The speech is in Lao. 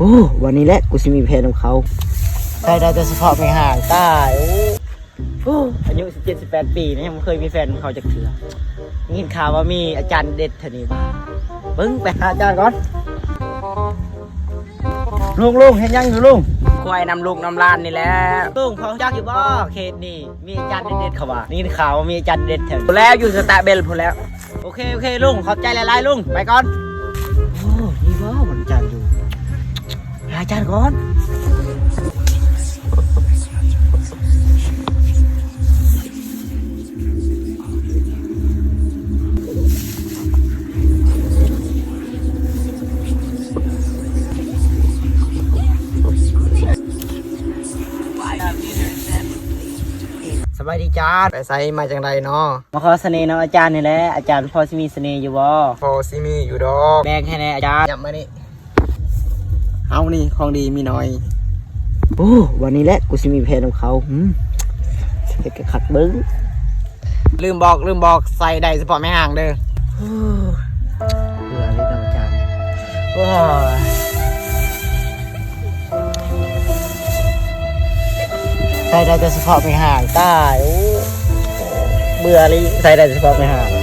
ໂອ້ ວັນນີ້ແຫຼະ ກູຊິມີແຟນນຳເຂົາ. ໃສ່ໄດ້ແຕ່ສະເພາະແມ່ຮ່າງ ຕາຍ. ໂອ້ ອາຍຸສິບເຈັດ ສິບແປດປີນະ ຍັງບໍ່ເຄີຍມີແຟນນຳເຂົາຈັກເທື່ອ. ໄດ້ຍິນຂ່າວວ່າມີອາຈານເດັດແຖວນີ້. ເບິ່ງ ໄປຫາອາຈານກ່ອນ. ລຸງ ລຸງ ເຮັດຫຍັງຢູ່ລຸງ? ຄວາຍນຳລູກນຳຫຼານນີ້ແຫຼະ. ລຸງ ພໍຮູ້ຈັກຢູ່ບໍ່? ເຂດນີ້ມີອາຈານເດັດໆ ເຂົາວ່າ. ໄດ້ຍິນຂ່າວວ່າມີອາຈານເດັດແຖວນີ້. ແລ້ວ ຢູ່ສະຕະເບລພຸ້ນແຫຼະ. ໂອເຄ ໂອເຄ ລຸງ ຂອບໃຈຫຼາຍໆ ລຸງ ໄປກ່ອນ. ໂອ້ ນີ້ບໍ່ ມັນຈານຢູ່ ຫາອາຈານກ່ອນ. ສະບາຍດີຈານ ໄປໃສມາຈັ່ງໃດເນາະ? ມາຂໍສະເໜ່ນຳອາຈານນີ້ແຫຼະ. ອາຈານພໍຊິມີສະເໜ່ຢູ່ບໍ່? ພໍຊິມີຢູ່ດອກ. ແບ່ງໃຫ້ແດ່ອາຈານ. ຫຍັບມານີ້. ເອົານີ້ ຂອງດີມີໜ້ອຍ. ໂອ້ ວັນນີ້ແຫຼະ ກູຊິມີແຟນນຳເຂົາ. ຫືມ ເຮັດຄັກໆ ເບິ່ງ. ລືມບອກ ລືມບອກ ໃສ່ໄດ້ສະເພາະແມ່ຮ່າງເດີ. ໂອ້ ເບື່ອເລີຍເນາະອາຈານ. ໂອ້ຍ ໃສ່ໄດ້ແຕ່ສະເພາະແມ່ຮ່າງ ຕາຍ. ໂອ້ ເບື່ອເລີຍ ໃສ່ໄດ້ສະເພາະແມ່ຮ່າງ.